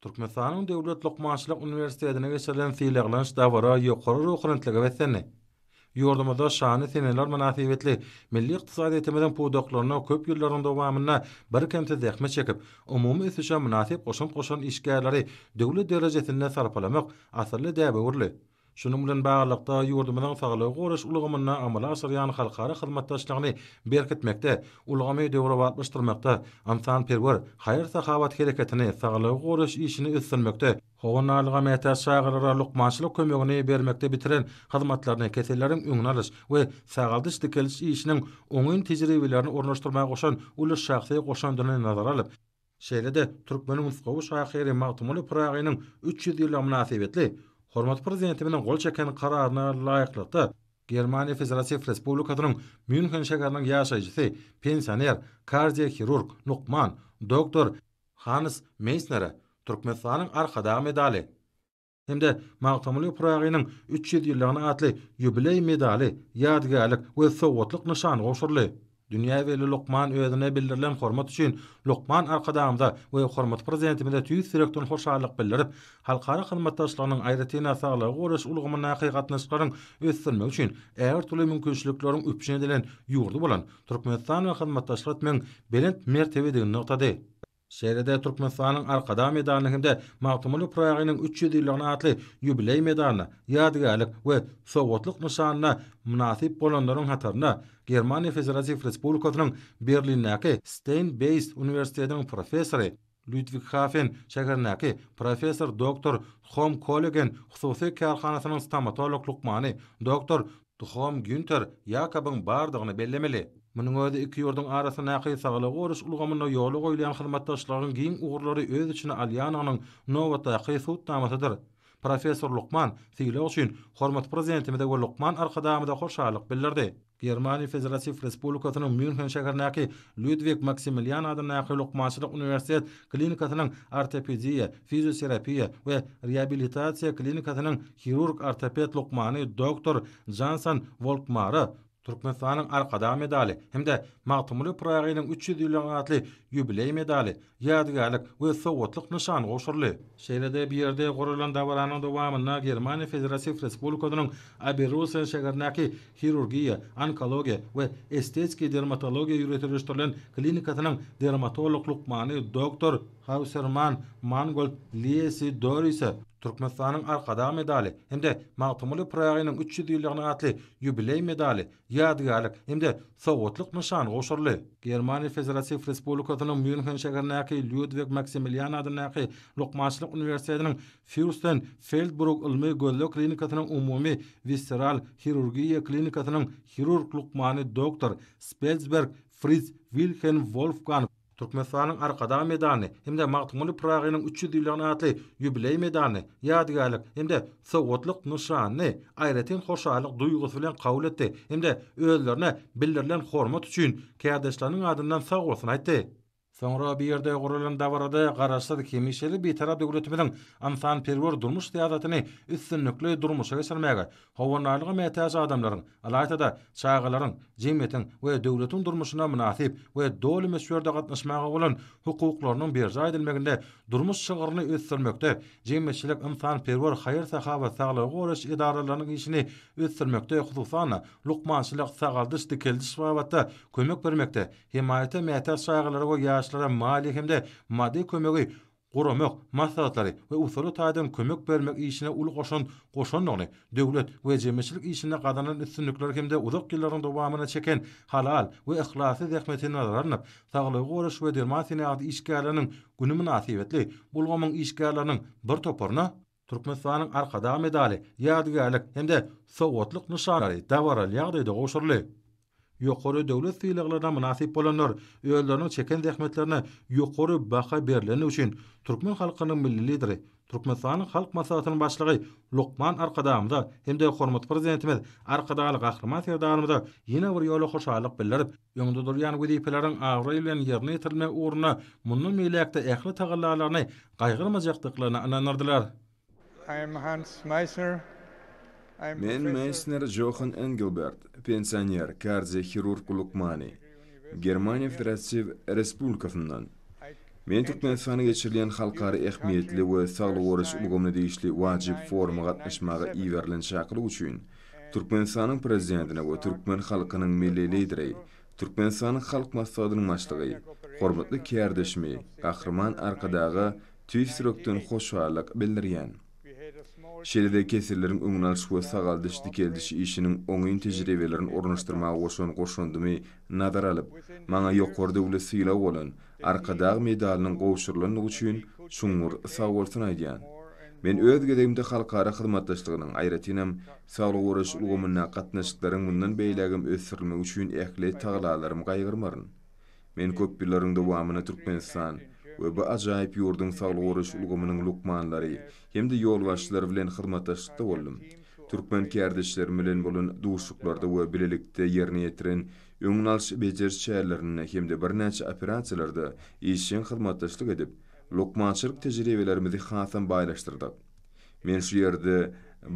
Türkmenistanyň Döwlet lukmançylyk uniwersitetinde geçirilen sylaglanyş dabara ýokary ruhubelentlige beslendi. Ýurdumyzda şanly seneler mynasybetli milli ykdysadyýetimiziň pudaklarynda köp ýyllaryň dowamynda birkemsiz zähmet çekip, umumy ösüşe mynasyp goşant goşan işgärleri döwlet derejesinde sarpalamak asylly däbe öwrüldi. Şunuň bilen baglylykda, ýurdumyzyň saglygy goraýyş ulgamynda amala aşyrýan halkara hyzmatdaşlygyny berkitmekde, ulgamy döwrebaplaşdyrmakda, ynsanperwer, haýyr-sahawat hereketini, saglygy goraýyş işini ösdürmekde, howandarlyga mätäç çagalara lukmançylyk kömegini bermekde bitiren hyzmatlaryny, keselleriň öňüni alyş we sagaldyş-dikeldiş işiniň oňyn tejribelerini ornaşdyrmaga goşan uly şahsy goşandyny nazara alyp, Şeýle-de türkmeniň nusgawy şahyry Magtymguly Pyragynyň 300 ýyllygy mynasybetli hormatly Prezidentimiziň gol çeken Kararyna laýyklykda, Germaniýa Federatiw Respublikasynyň Mýunhen şäheriniň ýaşaýjysy, pensioner, kardiohirurg, lukman, doktor Hans Meýsnere Türkmenistanyň Arkadag medaly, hem-de Magtymguly Pyragynyň 300 ýyllygyna atly ýubileý medaly, ýadygärlik we sowgatlyk nyşany gowşuryldy. Dünýä belli lukman özüne bildirilen hormat üçin lukman Arkadagymyza we hormatly Prezidentimize tüýs ýürekden hoşallyk bildirip, halkara hyzmatdaşlygynyň, aýratyn-da, saglygy goraýyş ulgamyndaky gatnaşyklaryň ösdürilmegi üçin ägirt uly mümkinçilikleriň üpjün edilen ýurdy bolan Türkmenistan bilen hyzmatdaşlyk etmegiň belent mertebedigini nygtady. Şeýle-de Türkmenistanyň Arkadag medalyna hem-de Magtymguly Pyragynyň 300 ýyllygyna atly ýubileý medalyna, ýadygärlik we sowgatlyk nyşanyna mynasyp bolanlaryň hatarynda Germaniýa Federatiw Respublikasynyň Berlindäki Steýn-Beýs uniwersitetiniň professory, Lýudwighafen şäherindäki professor doktor Thom Kollegen hususy kärhanasynyň stomatolog lukmany doktor Thom Günter Ýakobyň bardygyny bellemeli. Munuň özi iki ýurduň arasyndaky saglygy goraýyş ulgamynda ýola goýulýan hyzmatdaşlygyň giň ugurlary öz içine alýandygynyň nobatdaky subutnamasydyr. Professor lukman sylag üçin hormatly Prezidentimize we lukman Arkadagymyza hoşallyk bildirdi. Germaniýa Federatiw Respublikasynyň Mýunhen şäherindäki Lýudwig Maksimilian adyndaky lukmançylyk uniwersitet klinikasynyň ortopediýa, fizioterapiýa we reabilitasiýa klinikasynyň hirurg-ortoped lukmany doktor Janson Wolkmara Türkmenistanyň Arkadag medaly hem-de Magtymguly Pyragynyň 300 ýyllygy atly ýubileý medaly, ýadygärlik we sowgatlyk nyşany gowşuryldy. Şeýle-de bu ýerde guralan dabaranyň dowamynda Germaniýa Federatiw Respublikasynyň Oberrusen şäherindäki hirurgiýa, onkologiýa we estetiki dermatologiýa ýöriteleşdirilen klinikasynyň dermatolog lukmany doktor Hauserman Mangold Liesi Dorise Türkmenistanyň Arkadag medaly hem-de Magtymguly Pyragynyň 300 ýyllygyna atly ýubileý medaly, ýadygärlik hem-de sowgatlyk nyşany gowşuryldy. Germaniýa Federatiw Respublikasynyň Mýunhen şäherindäki Lýudwig Maksimilian adyndaky lukmançylyk uniwersitetiniň Fýursten Feldbruk ylmy gözleg klinikasynyň umumy wisseral hirurgiýa klinikasynyň hirurg lukmany doktor Spelsberg Fritz Wilhelm Wolfgang Türkmenistanyň Arkadag medalyny hem-de Magtymguly Pyragynyň 300 ýyllygyna atly ýubileý medalyny, ýadygärlik hem-de sowgatlyk nyşanyny aýratyn hoşallyk duýgusy bilen kabul etdi hem-de özlerine bildirilen hormat üçin kärdeşleriniň adyndan sagbolsun aýtdy. Soňra bu ýerde guralan dabarada Garaşsyz, hemişelik Bitarap döwletimiziň ynsanperwer durmuş syýasatyny üstünlikli durmuşa geçirmäge, Howandarlyga mätäç adamlaryň, ylaýta-da, çagalaryň jemgyýetiň we döwletiň durmuşyna mynasyp we doly möçberde gatnaşmaga bolan hukuklarynyň berjaý edilmeginde durmuş çygryny ösdürmekde, jemgyýetçilik, ynsanperwer, haýyr-sahawat, saglygy goraýyş edaralarynyň işini ösdürmekde, hususan-da, lukmançylyk, sagaldyş, dikeldiş babatda kömek bermekde, hemaýata mätäç çagalara we ýaşlara maliýe hem-de maddy kömegi guramak, maslahatlary we usuly taýdan kömek bermek işine uly goşant goşandygyny, döwlet we jemgyýetçilik işinde gazanan üstünlikleri hem-de uzak ýyllaryň dowamynda çeken halal we yhlasly zähmeti nazara alnyp, Saglygy goraýyş we derman senagaty işgärleriniň güni mynasybetli bu ulgamyň işgärleriniň bir toparyna Türkmenistanyň Arkadag medaly, ýadygärlik hem-de sowgatlyk nyşanlary dabaraly ýagdaýda gowşuryldy. Ýokary döwlet sylaglaryna mynasyp bolanlar özleriniň çeken zähmetlerine ýokary baha berlendigi üçin türkmen halkynyň Milli Lideri, Türkmenistanyň Halk Maslahatynyň Başlygy lukman Arkadagymyza hem-de hormatly Prezidentimiz Arkadagly Gahryman Serdarymyza ýene bir ýola hoşallyk bildirip, öňde durýan wezipeleriň abraý bilen ýerine ýetirilmegi ugrunda mundan beýläk-de ähli tagallalaryny gaýgyrmajakdyklaryna ynandyrdylar. I am Hans Meissner. I am Men professor. Meýsner Johan Engelbert, pensioner, kardiohirurg lukmany. Germaniýa Federatiw Respublikasyndan. Men Türkmenistanda geçirilýän halkara ähmiýetli we saglygy goraýyş ulgamyna degişli wajyp foruma gatnaşmaga iberilen çakylyk üçin Türkmenistanyň Prezidentine we türkmen halkynyň Milli Lideri, Türkmenistanyň Halk Maslahatynyň Başlygy, hormatly kärdeşimi Gahryman Arkadaga tüýs ýürekden hoşallyk bildirýän. Şeýle-de keselleriň öňüni alyş we sagaldyş-dikeldiş işiniň oňyn tejribelerini ornaşdyrmaga goşan goşandymy nazara alyp, maňa ýokary döwlet sylagy bolan Arkadag medalynyň gowşurylandygy üçin çuňňur sagbolsun aýdýan. Men öz gezegimde halkara hyzmatdaşlygynyň, aýratynam, saglygy goraýyş ulgamyndaky gatnaşyklaryň mundan beýlägem ösdürilmegi üçin ähli tagallalarymy gaýgyrmaryn. Men köp ýyllaryň dowamynda Türkmenistan we bu ajaýyp ýurduň saglygy goraýyş ulgamynyň lukmanlary hem-de ýolbaşçylary bilen hyzmatdaşlykda boldum. Türkmen kärdeşlerim bilen bolan duşuşyklarda we bilelikde ýerine ýetiren öňüni alyş-bejeriş çärelerinde hem-de birnäçe operasiýalarda işjeň hyzmatdaşlyk edip, lukmançylyk tejribelerimizi hasam baýlaşdyrdyk. Men şu ýerde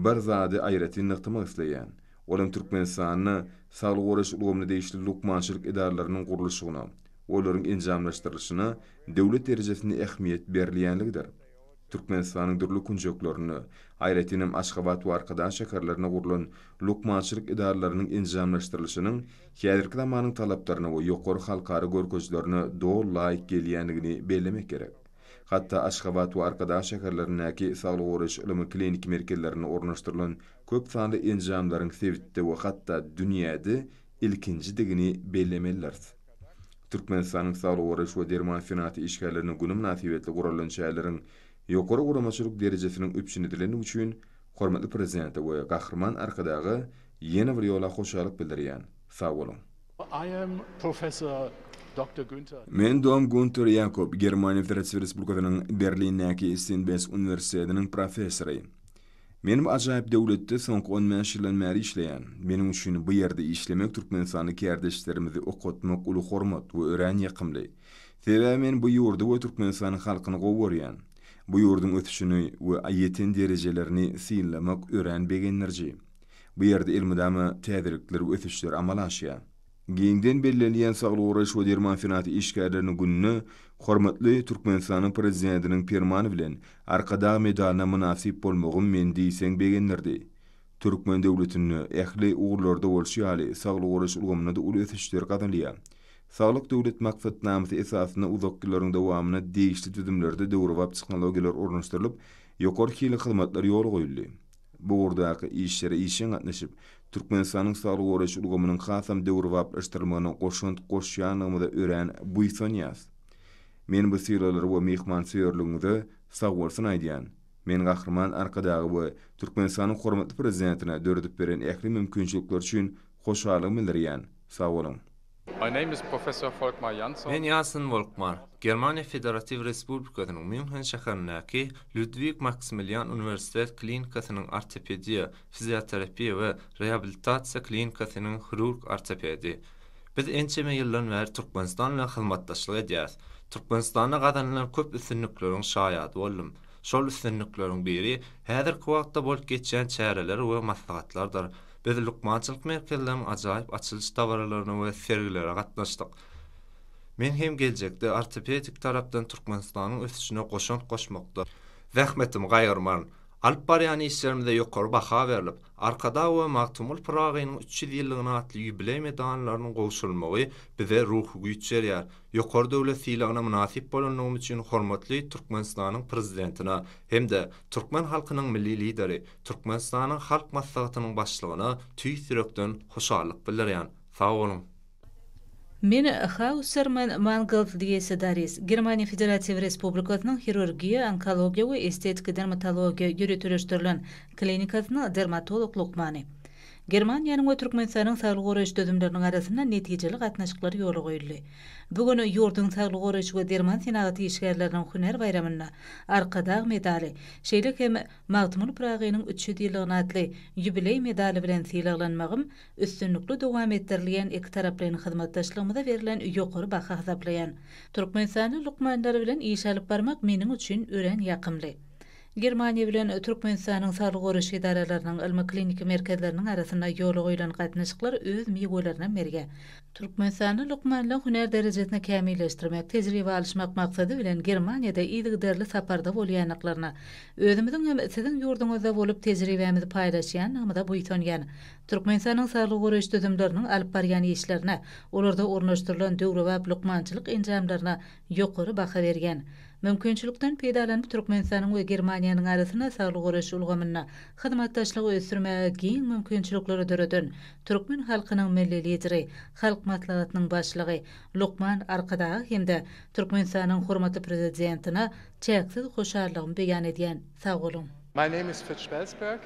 bir zady aýratyn nygtamak isleýän. Olam Türkmenistanda saglygy goraýyş ulgamyna degişli lukmançylyk edaralarynyň gurluşygyna, olaryň enjamlaşdyrylyşyna döwlet derejesinde ähmiýet berilýänligidir. Türkmenistanyň dürli künjeklerinde, aýratynam Aşgabat we Arkadag şäherlerinde gurlan lukmançylyk edaralarynyň enjamlaşdyrylyşynyň häzirki zamanyň talaplaryna we ýokary halkara görkezijilerine doly laýyk gelýändigini bellemek gerek. Hatda Aşgabat we Arkadag şäherlerindäki saglygy goraýyş ylmy-kliniki merkezlerinde ornaşdyrylan köp sanly enjamlaryň sebitde we hatda dünýäde ilkinjidigini bellemelidiris. Türkmenistanyň Saglygy goraýyş we derman senagaty işgärleriniň güni mynasybetli guralan çäreleriň ýokary guramaçylyk derejesiniň üpjün edilendigi üçin hormatly Prezidente we Gahryman Arkadaga ýene bir ýola hoşallyk bildirýän. Sag boluň! Men Dom Günter Ýakob, Germaniýa Federatiw Respublikasynyň Berlindäki Steinbeis uniwersitetiniň professory. Men bu ajaýyp döwletde soňky on bäş ýyldan bäri işleýän. Meniň üçin bu ýerde işlemek, türkmenistanly kärdeşlerimizi okatmak uly hormat we örän ýakymly. Sebäbi men bu ýurdy we Türkmenistanyň halkyny gowy görýän. Bu ýurduň ösüşini we ýeten derejelerini synlamak örän begendiriji. Bu ýerde elmydama täzelikler we ösüşler amala aşýar. Giňden bellenilýän Saglygy goraýyş we derman senagaty işgärleriniň gününe hormatly Türkmenistanyň Prezidentiniň Permany bilen Arkadag medalyna mynasyp bolmagym meni diýseň begendirdi. Türkmen döwletinde ähli ugurlarda bolşy ýaly, saglygy goraýyş ulgamynda-da uly ösüşler gazanylýar. Saglyk Döwlet maksatnamasy esasynda uzak ýyllaryň dowamynda degişli düzümlerde döwrebap tehnologiýalar ornaşdyrylyp, ýokary hilli hyzmatlar ýola goýuldy. Bu ugurdaky işlere işjeň gatnaşyp, Türkmenistanyň saglygy goraýyş ulgamynyň hasam döwrebaplaşdyrylmagyna goşant goşýandygymyza örän buýsanýas. Men bu sylaglara we myhmansöýerligiňize sagbolsun aýdýan. Men Gahryman Arkadaga we Türkmenistanyň hormatly Prezidentine döredip beren ähli mümkinçilikleri üçin hoşallygymy bildirýän. Sag boluň! My name is Professor Volkmar Jansson. Men Ýansen Wolkmar, Germaniýa Federatiw Respublikasynyň Mýunhen şäherindäki Lýudwig Maksimilian uniwersitet klinikasynyň ortopediýa, fizioterapiýa we reabilitasiýa klinikasynyň hirurg-ortopedi. Biz ençeme ýyldan bäri Türkmenistan bilen hyzmatdaşlyk edýäris. Türkmenistanda gazanylan köp üstünlikleriň şaýady boldum. Şol üstünlikleriň biri häzirki wagtda bolup geçýän çäreler we maslahatlardyr. Biz lukmançylyk merkezleriniň ajaýyp açylyş dabaralaryna we sergilere gatnaşdyk. Men hem geljekde ortopedik tarapdan Türkmenistanyň ösüşine goşant goşmakda zähmetimi gaýgyrmaryn. Alyp barýan işlerimize ýokary baha berlip, Arkadag we Magtymguly Pyragynyň 300 ýyllygyna atly ýubileý medallarynyň gowşurylmagy bize ruhy güýç berýär. Ýokary döwlet sylagyna mynasyp bolandygym üçin hormatly Türkmenistanyň Prezidentine hem-de türkmen halkynyň Milli Lideri, Türkmenistanyň Halk Maslahatynyň Başlygyna tüýs ýürekden hoşallyk bildirýän. Sag boluň! Men Hauserman Mangold Liese Daris, Germaniýa Federatiw Respublikasynyň Hirurgiýa, onkologiýa we estetiki dermatologiýa ýöriteleşdirilen klinikasynyň dermatolog lukmany. Germaniýanyň we Türkmenistanyň saglygy goraýyş düzümleriniň arasynda netijeli gatnaşyklar ýola goýuldy. Bu gün ýurduň saglygy goraýyş we derman senagaty işgärleriniň hünär baýramynda Arkadag medaly, şeýle hem Magtymguly Pyragynyň 300 ýyllygyna atly ýubileý medaly bilen sylaglanmagym üstünlikli dowam etdirilýän ikitaraplaýyn hyzmatdaşlygymyza berlen ýokary baha hasaplaýan. Türkmenistanly lukmanlar bilen iş alyp barmak meniň üçin örän ýakymly. Germaniýa bilen Türkmenistanyň saglygy goraýyş edaralarynyň ylmy-kliniki merkezleriniň arasynda ýola goýlan gatnaşyklar öz miwelerini berýär. Türkmenistanda lukmanlaryň hünär derejesini kämilleşdirmek, tejribe alyşmak maksady bilen Germaniýada yzygiderli saparda bolýandyklaryna, özümiziň hem siziň ýurduňyzda bolup tejribämizi paýlaşýandygymyza buýsanýan. Türkmenistanyň saglygy goraýyş düzümleriniň alyp barýan işlerine, olarda ornaşdyrylan döwrebap lukmançylyk enjamlaryna ýokary baha berýän. Mümkinçilikden peýdalanyp, Türkmenistanyň we Germaniýanyň arasynda saglygy goraýyş ulgamynda hyzmatdaşlygy ösdürmäge giň mümkinçilikleri döreden türkmen halkynyň Milli Lideri, Halk Maslahatynyň Başlygy lukman Arkadaga hem-de Türkmenistanyň hormatly Prezidentine çäksiz hoşallygymy beýan edýän. Sag boluň! My name is Fritz Spelsberg.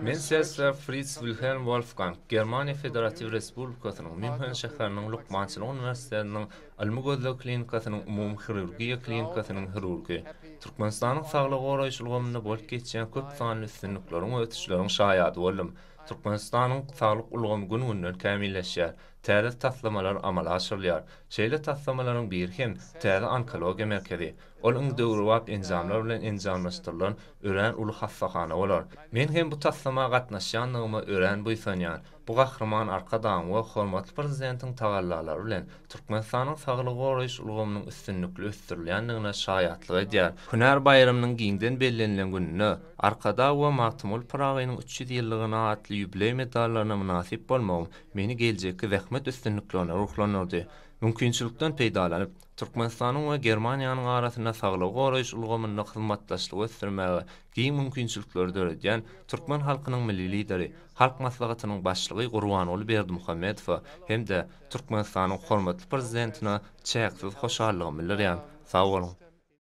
Men Selsler Fritz Wilhelm Wolfgang, Germaniýa Federatiw Respublikasynyň Mýunhen şäheriniň lukmançylyk uniwersitetiniň Ylmy-gözleg klinikasynyň umumy hirurgiýa klinikasynyň hirurgy. Türkmenistanyň saglygy goraýyş ulgamynda bolup geçýän köp sanly üstünlikleriň we ösüşleriň şaýady boldum. Türkmenistanyň saglyk ulgamy gün-günden kämilleşýär, täze taslamalar amala aşyrylýar. Şeýle taslamalaryň biri hem täze onkologiýa merkezi. Ol iň döwrebap enjamlar bilen enjamlaşdyrylan örän uly hassahana bolar. Men hem bu taslama gatnaşýandygyma örän buýsanýan. Bu Gahryman Arkadagyň we hormatly Prezidentiň tagallalary bilen Türkmenistanyň saglygy goraýyş ulgamynyň üstünlikli ösdürilýändigine şaýatlyk edýär. Hünär baýramynyň giňden bellenilen gününde Arkadag we Magtymguly Pyragynyň 300 ýyllygyna atly ýubileý medallaryna mynasyp bolmagym meni geljekki zähmet üstünliklerine ruhlandyrdy. Mümkinçilikden peýdalanyp, Türkmenistanyň we Germaniýanyň arasynda saglygy goraýyş ulgamynda hyzmatdaşlygy ösdürmäge giň mümkinçilikleri döredýän türkmen halkynyň Milli Lideri, Halk Maslahatynyň Başlygy Gurbanguly Berdimuhamedowa hem-de Türkmenistanyň hormatly Prezidentine çäksiz hoşallygymy bildirýän. Sag boluň!